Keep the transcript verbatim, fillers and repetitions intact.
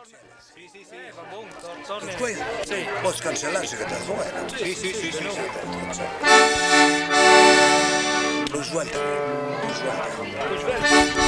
Sì, sì, sì, va bon, tor-, torna. Questo? Sì. Posso cancellare se che te vuoi? Sì, sì, sì, sì. Lo sguardo. Lo sguardo.